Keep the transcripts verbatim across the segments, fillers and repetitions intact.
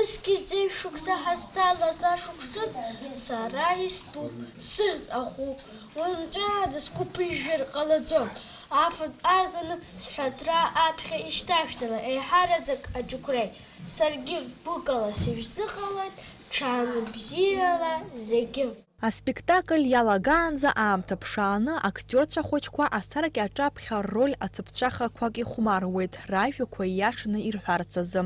Усгьы зежә шықәса ҳазҭалаз ашықәс ҿыц сара истәуп, сырӡ ахуп, уаҵәааӡа сгәы ԥыжәжәар ҟалаӡом, афатә аганы сҳәатәра аԥхьа ишьҭашәҵала, еиҳараӡак аџьықәреи, саргьы гәыкала сышәзыҟалоит, ҽаанбзиала зегьы. Аспектакль иалагаанӡа аамҭа ԥшааны, актиорцәа хәыҷқәа асаркьа аҿаԥхьа рроль ацыԥҵәахақәак ихәмаруеит, ражәақәа ииашаны ирҳәарц азы.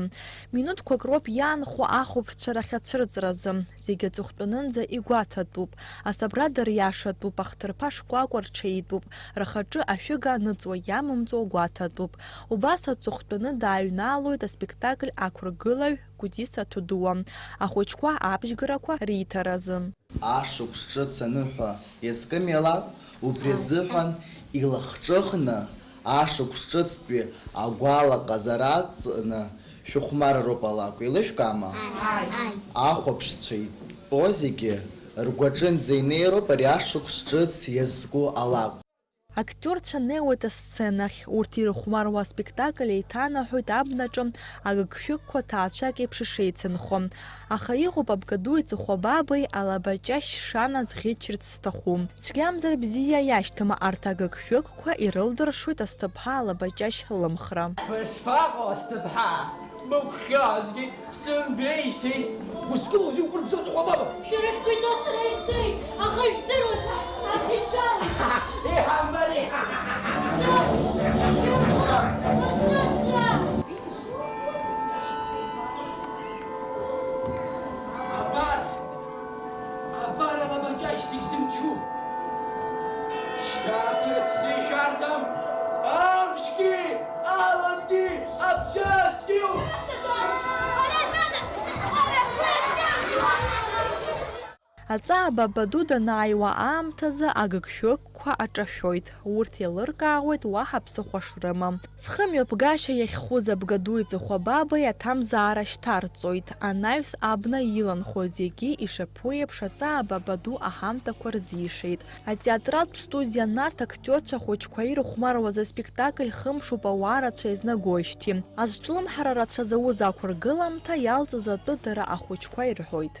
Минуҭқәак роуп иаанхо ахәаԥшцәа рахь ацәырҵразы. Зегьы аҵыхәтәанынӡа игәаҭатәуп. Асабра дыриашатәуп, ахҭырԥа шкәакәа рҽеитәуп, рхаҿы ашәыга аныҵуа иамамҵуа гәаҭатәуп. Убас аҵыхәтәаны дааҩналоит аспектакль ақәыргылаҩ Гәдиса Ҭудуа, ахәыҷқәа абжьгарақәа риҭаразы. Ашықәс ҿыц аныҳәа иазкымиалак, убри азыҳәан илахҿыхны, ашықәс ҿыцтәи агәалаҟазара аҵаны шәыхәмарароуп алакә. Еилышәкаама? Ааи. Ахәаԥшцәа итәоу зегьы ргәаҿынӡа инеироуп ари ашықәс ҿыц иазку алакә. Актиорцәа неуеит асценахь, урҭ ирыхәмаруа аспектакль еиҭанаҳәоит абнаҿы агыгшәыгқәа ҭаацәак еиԥш ишеицынхо. Аха иҟоуп Абгадуи Ҵыхәабабеи Алабаҷашь Шана зӷьычырц зҭаху. Цәгьамзар бзиа иашьҭам, арҭ агыгшәыгқәа ирылдыршоит асҭыԥҳа Алабаҷашь лымхра. Бышԥаҟоу, асҭыԥҳа? Бықәхьазгьы бсымбеижьҭеи. Узкылоузеи уқәыргәыҵо, Ҵыхәабаба? Шәара шәгәы иҭоу сара издырит, аха жәдыруазар, абри шәалҵ. Иҳамбари! Саб, шәыҟоуп, усыцра! Абар! Абар Алабаҷашь зегь зымчу! Шьҭа сара сзы ишәарҭам амшгьы, аламгьы, абжьасгьы! Аҵаа Бабаду данааиуа аамҭазы агыгшәыгқәа аҿашәоит, урҭ еилыркаауеит уаҳа ԥсыхәа шрымам. Зхымҩаԥгашьа иахьхәыз Абгадуи Ҵыхәабабеи аҭамзаара шьҭарҵоит, анаҩс абна иланхо зегьы ишаԥу еиԥш Аҵаа Бабаду аҳамҭақәа рзишеит. Атеатралтә студиа Нарҭ актиорцәа хәыҷқәа ирыхәмаруаз аспектакль хымшуп ауаа рацәа изнагоижьҭеи. Азҿлымҳара рацәа зауз ақәыргыламҭа иалҵыз атәы дара ахәыҷқәа ирҳәоит.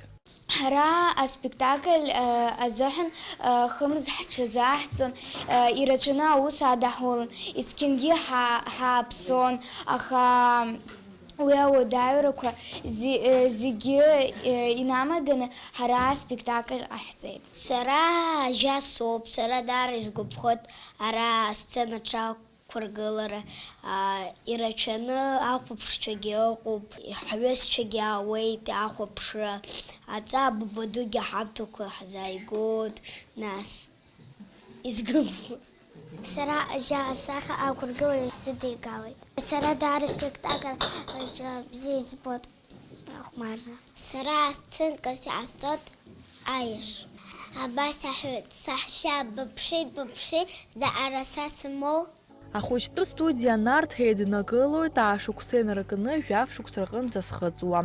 Ҳара аспектакль, э, азыҳәан, э, хымз ҳҽазаҳҵон, э, ирацәаны аус адаҳулон, есқьынгьы ҳа-, ҳааԥсон, аха уи ауадаҩрақәа зи-, э, зегьы, э, инамаданы ҳара аспектакль ҟаҳҵеит. Сара ажьа соуп, сара даара исгәаԥхоит ара асценаҿы ақәыргылара, аа, ирацәаны ахәаԥшцәагьы ыҟоуп, ҳҩызцәагьы аауеит ахәаԥшра, Аҵаа Бабадугьы ҳамҭақәа ҳзааигоит, нас, изгәаԥхо. Сара ажьа асахьа ақәыргылаҩ сыдигалеит. Сара даара аспектакль аҿы бзиа избоит ахәмарра. Сара асценказ иҟасҵоит аиашоу. Абас аҳәоит, саҳәшьа, быԥши, быԥши, заҟара са сымоу. Ахәыҷтәы студиа Нарҭ еиднакылоит аашықәса инаркны жәаф шықәса рҟынӡа зхыҵуа.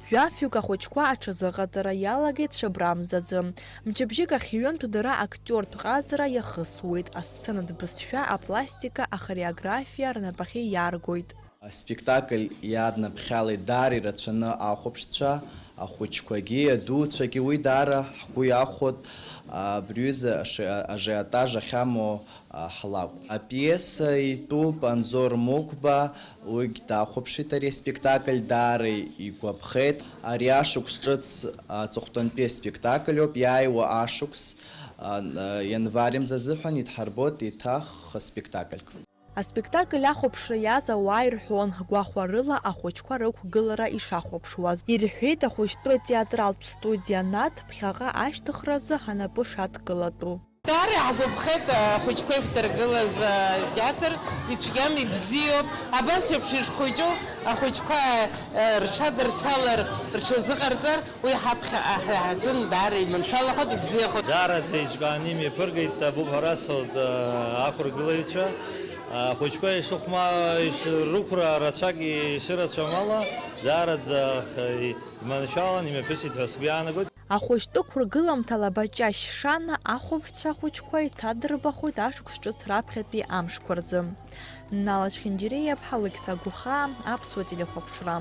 Жәафҩык ахәыҷқәа аҽазыҟаҵара иалагеит шәыбрамзазы. Мчыбжьык ахь ҩынтә дара актиортә ҟазара иахысуеит, асценатә бызшәа, апластика, ахореографиа рнапахьы иаргоит. Аспектакль иаднаԥхьалеит даара ирацәаны ахәаԥшцәа, ахәыҷқәагьы, адуцәагьы, уи даара ҳгәы иахәоит, абри аҩыза аши-, ажиотаж ахьамоу, а, ҳлакә. Апиеса итәуп Анзор Мықәба, уигь дахәаԥшит ари аспектакль, даара игәаԥхеит. Ари ашықәс ҿыц аҵыхәтәантәи аспектакль ауп, иааиуа ашықәс, а, н-, а, ианвари мза азыҳәан идҳарбоит еиҭах спектакльк. Аспектакль ахәаԥшра иааз ауаа ирҳәон, гәахәарыла ахәыҷқәа рықәгылара ишахәаԥшуаз. Ирҳәеит ахәыҷтәы театралтә студиа Нарҭ ԥхьаҟа ашьҭыхразы ҳанапы шадкылатәу. Даара иаҳгәаԥхеит ахәыҷқәа иқәдыргылаз атеатр, ицәгьам, ибзиоуп. Абас еиԥш ишхәыҷу ахәыҷқәа, э, рҽадырцалар, рҽазыҟарҵар, Уи ҳаԥхьаҟа ҳзын даара иманшәалахоит, ибзиахоит. Даараӡа еиҿкааны имҩаԥыргеит Абуп Ҳарасо ақәыргылаҩцәа. Ахәыҷқәа ишыхәма-, ишрықәра рацәак ишырацәам ала, даараӡа х-, иманшәалан имҩаԥысит ҳәа сгәы иаанагоит. Ахәыҷтәы қәыргыламҭа Лабаҷашь Шана ахәаԥшцәа ахәыҷқәа иҭадырбахоит ашықәс ҿыц раԥхьатәи амшқәа рзы. Нала Чхинџьириаԥҳа, Алықьса Гәыхаа, Аԥсуа телехәаԥшра.